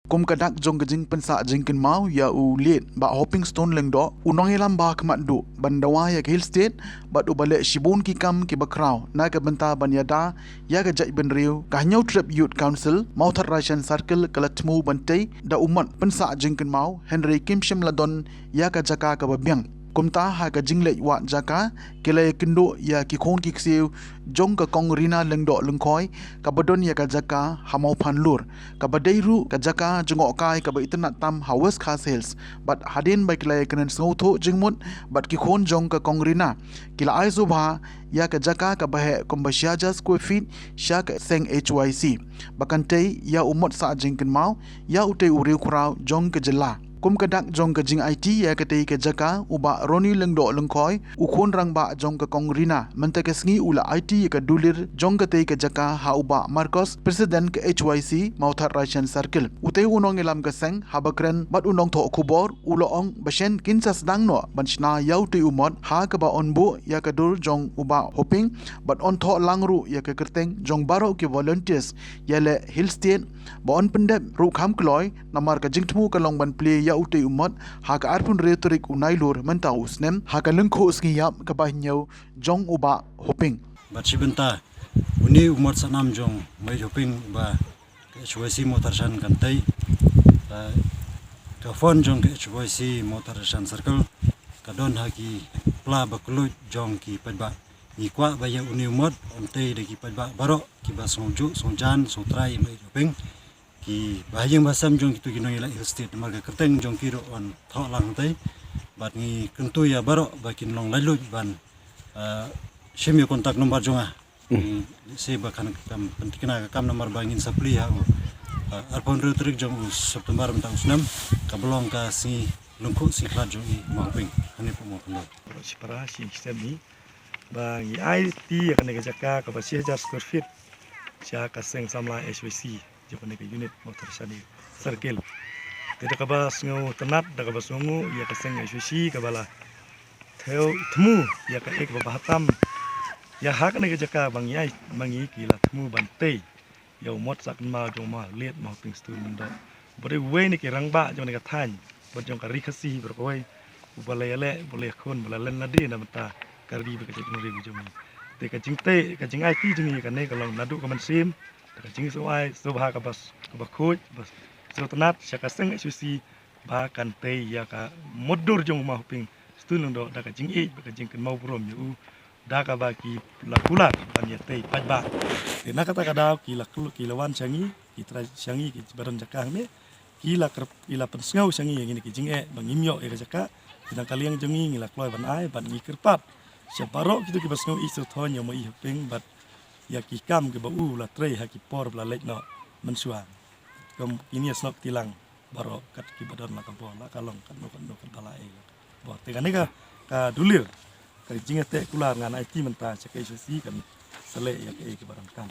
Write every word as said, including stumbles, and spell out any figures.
Kum ka dak jong ka jingpynsah jingkynmaw ïa u late Bah Hoping Stone Lyngdoh, u nongïalam ba khmat duh ban dawa ïa ka Hill State bad uba leh shibun ki kam kiba khraw na ka bynta ban ïada ïa ka jaitbynriew. Ka Hynñiewtrep Youth Council Mawthadraishan Circle ka la thmu ban tei da u mot pynsah jingkynmaw, hynrei kim shym la don ïa ka jaka kaba biang. Kumta ha ka jingleit wad jaka, ki la ïakynduh ïa ki khun ki ksiew jong ka Kong Rina Lyngdoh Lyngkhoi, kaba don ïa ka jaka ha Mawphanlur, kaba dei ruh ka jaka jngohkai kaba itynnad tam ha West Khasi Hills. Bad hadien ba ki la ïakren sngewthuh jingmut bad ki khun jong ka Kong Rina, ki la ai sngewbha ïa ka jaka kaba heh kumba shi hajar square feet sha ka seng H Y C, ba kan tei ïa u mot sah jingkynmaw ïa utei u riewkhraw jong ka jylla. Kum ka dak jong ka jingaiti ïa katei ka jaka, u Bah Ronnie Lyngdoh Lyngkhoi, u khun rangbah jong ka Kong Rina, mynta ka sngi u la aiti ïa ka dulir jong katei ka jaka ha u Bah Marcos, President ka H Y C Mawthadraishan Circle. Utei u nongïalam ka seng haba kren bad u nongthoh khubor, u la ong ba shen kin sa sdang noh ban shna ïa utei u mot ha kaba yn buh ïa ka dur jong u Bah Hoping bad yn thoh lang ruh ïa ka kyrteng jong baroh ki volunteers ïaleh Hill State, ba yn pyndep ruh kham kloi, namar ka jingthmu ka long ban plie ïa utei u mot ha ka arphew hynriew tarik u Nailur mynta u snem, ha ka lyngkhuh sngi ïap kaba hynñiew jong u Bah Hoping. Bad shi bynta une u mot sah nam jong u Bah Hoping ba ka H Y C Mawthadraishan kan tei, eh, ka fund jong ka H Y C Mawthadraishan Circle ka don ha ki pla ba kylluid jong ki paidbah. Ngi kwah ba ïa une u mot yn tei da ki paidbah baroh kiba sngewjuh, sngewjan, sngewtrai ïa u Bah Hoping, kiba ha ïing ba ha sem jong kito ki nongïaleh Hill State, namar ka kyrteng jong ki ruh yn thoh lang hangtei. Bad ngi kyntu ïa baroh ba kin long laitluid ban, eh, shim ïa u contact number jong nga. Hmm. Ngi lehse ba kan kam pynthikna ka kam namar ba ngin sa plie ha u, eh, arphew hynriew tarik jong u September mynta u snem, kaba long ka sngi lyngkhuh sngi khlad jong i Bah Hoping hangne hapoh Mawphanlur. Baroh shipara shi snem hi ba ngi aiti ïa kane ka jaka kaba shi hajar square feet sha ka seng samla H Y C jong kane ka unit Mawthadraishan Circle. Te da kaba sngewtynnad, da kaba sngewnguh ïa ka seng H Y C kaba la thew thmu ïa kaei kaba bha tam ïa ha kane ka jaka ba ngi ai, ba ngi ki la thmu ban tei ïa u mot sah kynmaw jong u Bah late Bah Hoping Stone Lyngdoh. Ba dei uwei na ki rangbah jong kane ka thaiñ bad jong ka Ri Khasi baroh kawei, uba la ïaleh, uba la ïakhun, uba la len lade na bynta ka ri bad ka jaitbynriew jong ngi. Te ka jingtei, ka jingaiti jong ngi ïa kane ka long naduh ka mynsiem, da ka jingsngewai sngewbha kaba, kaba khuid, ba sngewtynnad sha ka seng H Y C ba kan tei ïa ka mot dur jong u Bah Hoping Stone Lyngdoh, da ka jingïeit bad ka jingkynmaw burom ïa u, da kaba ki la kular ban ïatei paidbah. Te na kata ka daw ki la kul-, ki la wan sha ngi, ki trai sha ngi, kiba don jaka hangne, ki la kyrp-, ki la pynsngew sha ngi ïa kine ki jingeh ba ngim ïoh ïa ka jaka. Te na ka liang jong ngi, ngi la kloi ban ai, bad ngi kyrpad sha baroh kito kiba sngew ïeit sngewthuh ïa u Bah Hoping bad ïa ki kam kiba u la trei ha ki por ba la leit noh mynshuwa. Kum kine ïa snoh kti lang baroh kat kiba don la ka bor, la ka long katno katno katba la ei la ka bor. Te kane ka, ka dulir, ka jingïateh kular ngan aiti mynta sha ka H Y C kan sa leh ïa kaei kaba donkam.